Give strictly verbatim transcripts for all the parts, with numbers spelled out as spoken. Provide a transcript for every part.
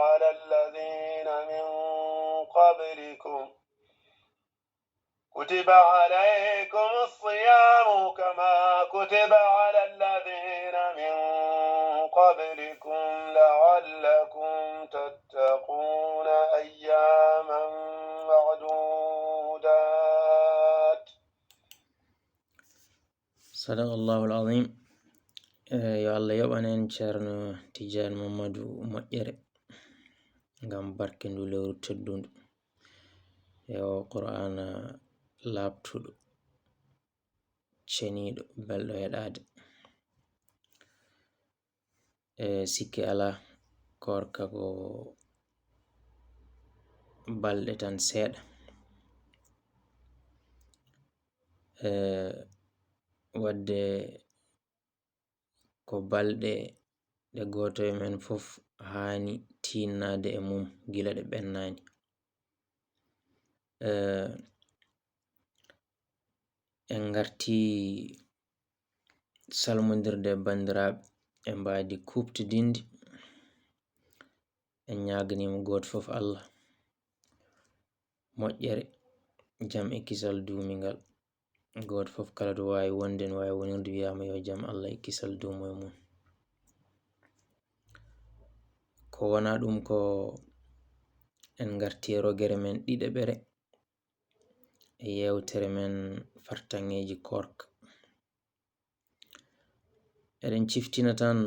على الذين من قبلكم كتب عليكم الصيام كما كتب على الذين من قبلكم لعلكم تتقون أياما معدودات. صدق الله العظيم. Eh, yo Allah yoɓan en Ceerno Tijaan Mammadu moƴƴere ngam barke ndu lewru teddundu. Yo Qur'aana laaɓtuɗo, ceniiɗo, belɗo heɗaade. E sikke alaa, koorka ko balɗe tan seeɗa. E waɗde ko balɗe ɗe gooto e men fof haani tiinnaade e mum gila ɗe ɓennaani. Eh, en ngartii salmondirde e banndiraaɓe e mbaadi kuuɓtidinndi. En ñaaganiima gooto fof Allah moƴƴere, jam e kisal duumingal. Gooto fof kala to waawi wonde, no waawi wonirde, wiyaama yo jam Allah e kisal duumo e mum. Ko wonaa ɗum ko en ngartii e rogere men ɗiɗaɓere e yeewtere men fartaŋŋeeji koorka. Eɗen ciftina tan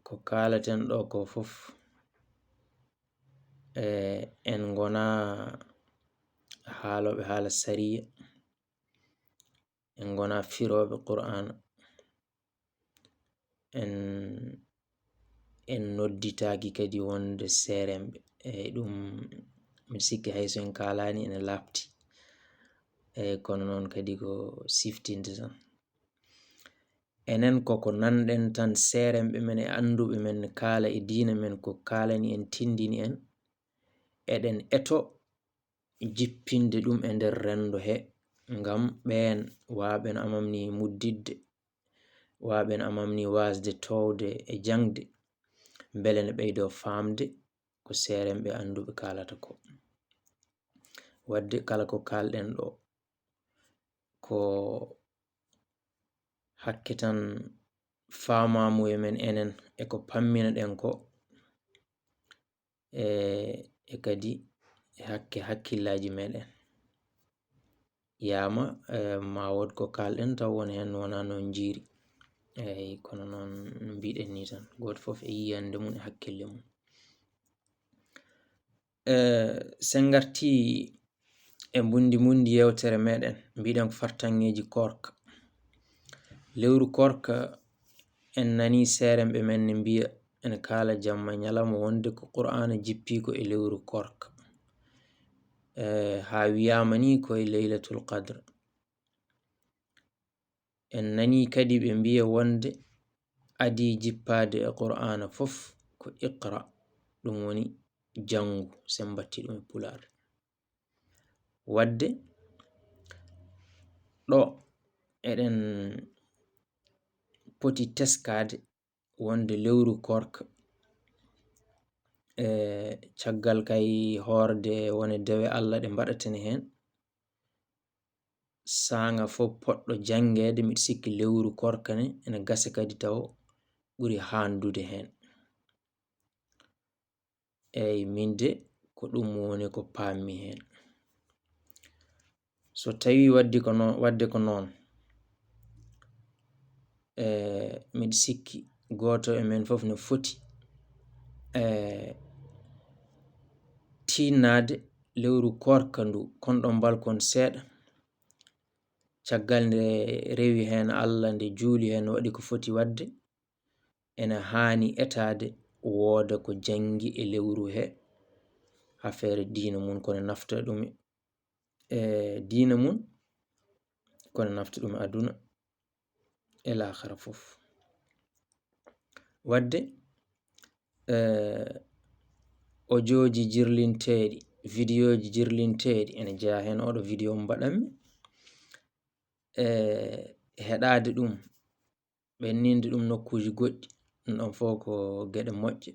ko kaalaten ɗo ko fof, e en ngonaa haalooɓe haala sariya, en ngonaa firooɓe Qur'aana, en, en nodditaaki kadi wonde seeremɓe. Eyi, ɗum mbiɗa sikki hay so en kaalaani ene laaɓti. Eyi, kono noon kadi ko siftinde tan. Enen koko nanɗen tan seeremɓe men e annduɓe men ne kaala e diina men ko kaalani en, tindini en, eɗen eto jippinde ɗum e nder renndo he, ngam ɓeen waaɓen amam ni muddidde, waaɓen amam ni waasde toowde e jaŋde, mbele ne ɓeydoo faamde ko seeremɓe annduɓe kaalata ko. Waɗde kala ko kaalɗen ɗo, ko hakke tan faamaamuye men enen e ko pamminoɗen ko, e, e kadi e hakke hakkillaaji meɗen. Yaama, e, ma wood ko kaalɗen taw won heen wonaa noon njiiri. Eyi, kono noon no mbiɗen ni tan, gooto fof e yiyannde mum e hakkille mum. E, sen ngartii e mbundi mbundi yeewtere meɗen, mbiɗen ko fartaŋŋeeji koorka. Lewru koorka, en nanii seeremɓe men ne mbiya, ene kaala jamma e ñalawma wonde ko Qur'aana jippii ko e lewru koorka. E, haa wiyaama ni ko e Laylatul Qadr. En nanii kadi ɓe mbiya wonde adii jippaade e Qur'aana fof ko iqra, ɗum woni janngu, sen mbatti ɗum e pulaar. Waɗde ɗo eɗen poti teskaade wonde lewru koorka, e caggal kay hoorde wone dewe Allah ɗe mbaɗaten heen, saanga fof poɗɗo janngeede, miɗo sikki lewru koorka ne ene gasa kadi taw ɓuri haandude heen. Eyi, min de ko ɗum woni ko paammi heen. So tawii waɗdi ko noon, waɗde ko noon, e, miɗo sikki gooto e men fof ne foti, e, tiinnaade lewru koorka ndu, kon ɗon balkon seeɗa. Caggal nde rewi heen Allah, nde juuli heen, waɗi ko foti waɗde, ene haani etaade wooda ko janngi e lewru he, affaire diina mum, kono nafta ɗum e diina mum, kono nafta ɗum e aduna e laakhara fof. Waɗde, eh, audiooji jirlinteeɗi, vidéoji jirlinteeɗi, ene jeyaa heen oɗo vidéo mo mbaɗanmi, eh, heɗaade ɗum, ɓenninde ɗum nokkuuji goɗɗi, ɗum ɗon fof ko geɗe moƴƴe.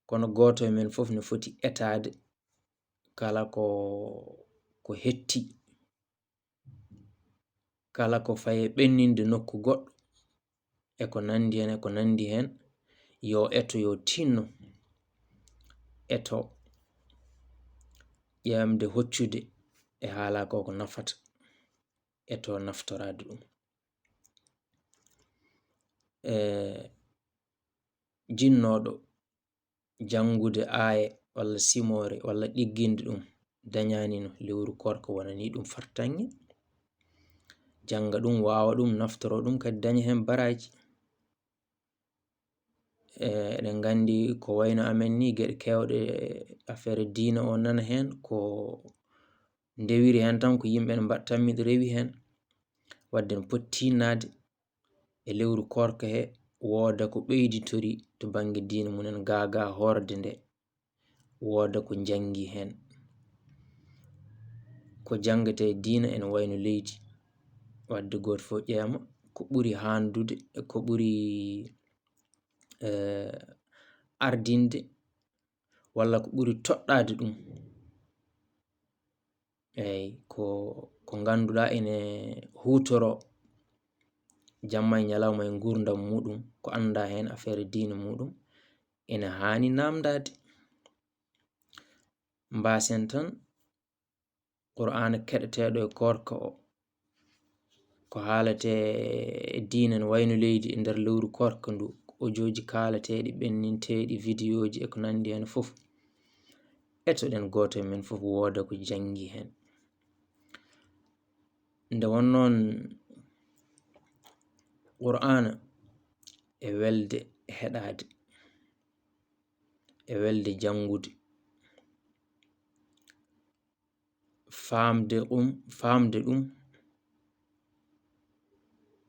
Kono gooto e men fof ne foti etaade kala ko, ko hetti, kala ko faye ɓenninde nokku goɗɗo, e ko nanndi heen, e ko nanndi heen, yo eto, yo tinno, eto ƴeewde hoccude e haala ko ko nafata, eto naftoraade ɗum. E jinnooɗo janngude aaye walla simoore walla ɗigginde ɗum, dañaani no lewru koorka wonani ɗum fartaŋŋe, jannga ɗum, waawa ɗum, naftoro ɗum, kadi daña heen baraaji. E, eɗen nganndi ko wayno amen ni, geɗe keewɗe, affaire diina o nana heen, ko ndewiri heen tan ko yimɓe ne mbaɗ tammiɗo rewi heen. Wadde no poti tinnaade e lewru koorka he, wooda ko ɓeyditori to bannge diina mumen, gaagaa hoorde nde, wooda ko njanngi heen. Ko janngete diina ene wayno leydi. Wadde gooto fof ƴeema ko ɓuri haandude, ko ɓuri, eh, ardinde, walla ko ɓuri toɗɗaade ɗum. Eey, ko, ko ngannduɗaa ene huutoroo jamma e ñalawma e nguurndam muɗum, ko anndaa heen affaire diina muɗum, ene haani naamndaade. Mbaasen tan Qur'aana keɗeteeɗo e koorka o, ko haaletee e diina no wayno leydi e nder lewru koorka ndu, ojooji kaalateeɗi, ɓenninteeɗi, vidéoji e ko nanndi heen fof. Etoɗen gooto e men fof wooda ko janngi heen. Nde won noon Qur'aana e welde heɗaade, e welde janngude. Faamde ɗum, faamde ɗum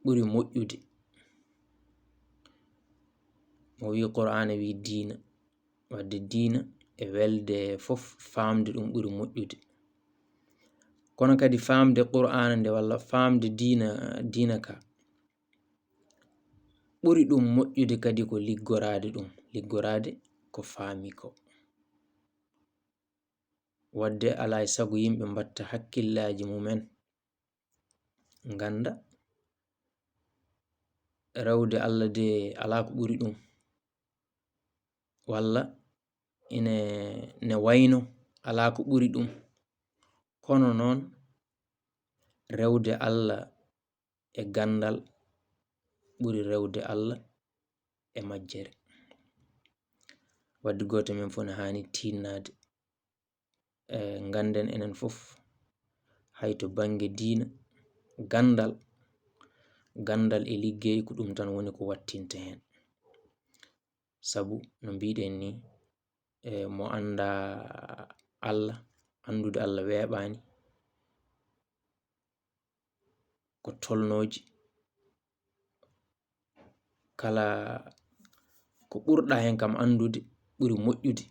ɓuri moƴƴude. Mo wii Qur'aana wii diina, wadde diina e welde fof faamde ɗum ɓuri moƴƴude. Kono kadi faamde Qur'aana nde walla faamde diina, diina ka, ɓuri ɗum moƴƴude kadi ko liggoraade ɗum, liggoraade ko faami ko. Wadde alaa e sago yimɓe mbatta hakkillaaji mumen, ngannda rewde Allah de alaa ko ɓuri ɗum, walla ine, ne wayno alaa ko ɓuri ɗum. Kono noon, rewde Allah e ganndal ɓuri rewde Allah e majjere. Wadde gooto men fof ne haani tinnaade. E ngannden enen fof, hay to bannge diina, ganndal, ganndal e liggey ko ɗum tan woni ko wattinta heen. Sabu no mbiɗen ni, e mo anndaa Allah, anndude Allah weeɓaani. Ko tolnooji, kala ko ɓurɗa heen kam anndude ɓuri moƴƴude.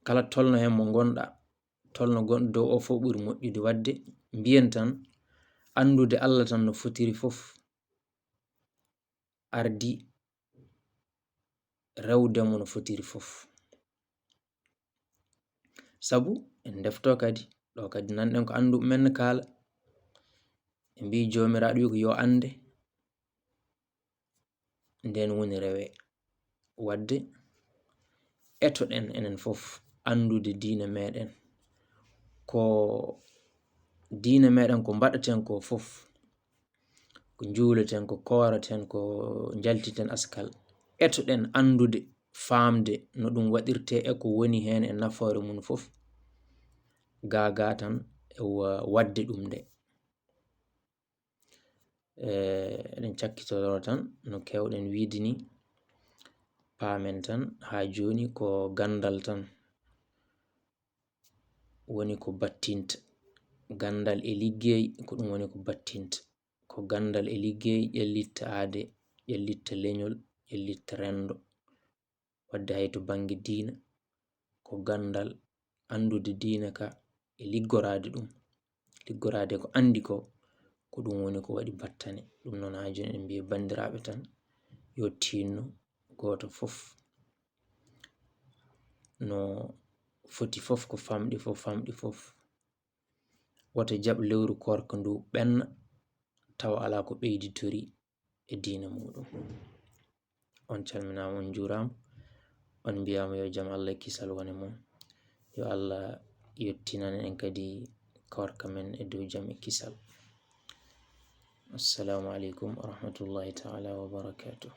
Kala tolno heen mo ngonɗa, tolno gonɗo dow o fof ɓuri moƴƴude. Wadde mbiyen tan, anndude Allah tan no fotiri fof, ardi rewde mo no fotiri fof. Sabu en ndefto kadi, ɗo kadi nanɗen ko annduɓe men ne kaala. Ɓe mbii Joomiraaɗo wii ko yo annde, ndeen woni rewe. Wadde etoɗen enen fof anndude diina meɗen. Ko diina meɗen ko mbaɗaten ko fof, ko njuuleten, ko kooraten, ko njaltiten askal. Etoɗen anndude, faamde no ɗum waɗirtee e ko woni heen e nafoore mum fof. Gaagaa tan e wa-, waɗde ɗum nde. E, eɗen cakkitoro tan, no keewɗen wiide ni, paamen tan, haa jooni ko ganndal tan woni ko battinta. Ganndal e liggey, ko ɗum woni ko battinta. Ko ganndal e liggey ƴellitta aade, ƴellitta leñol, ƴellitta renndo. Wadde hay to bannge diina, ko ganndal anndude diina ka e liggoraade ɗum. Liggoraade ko anndi ko, ko ɗum woni ko waɗi battane. Ɗum noon haa jooni eɗen mbiya banndiraaɓe tan, yo tinno gooto fof no foti fof ko famɗi fof, famɗi fof. Wota jaɓ lewru koorka ndu ɓenna tawa alaa ko ɓeyditori e diina muɗum. On calminaama, on njuuraama, on mbiyaama yo jam Allah e kisal wone mon. Yo Allah yettinan en kadi koorka men e dow jam e kisal. Assalamu aleykum wa rahmatullahi taala wa barakatuh.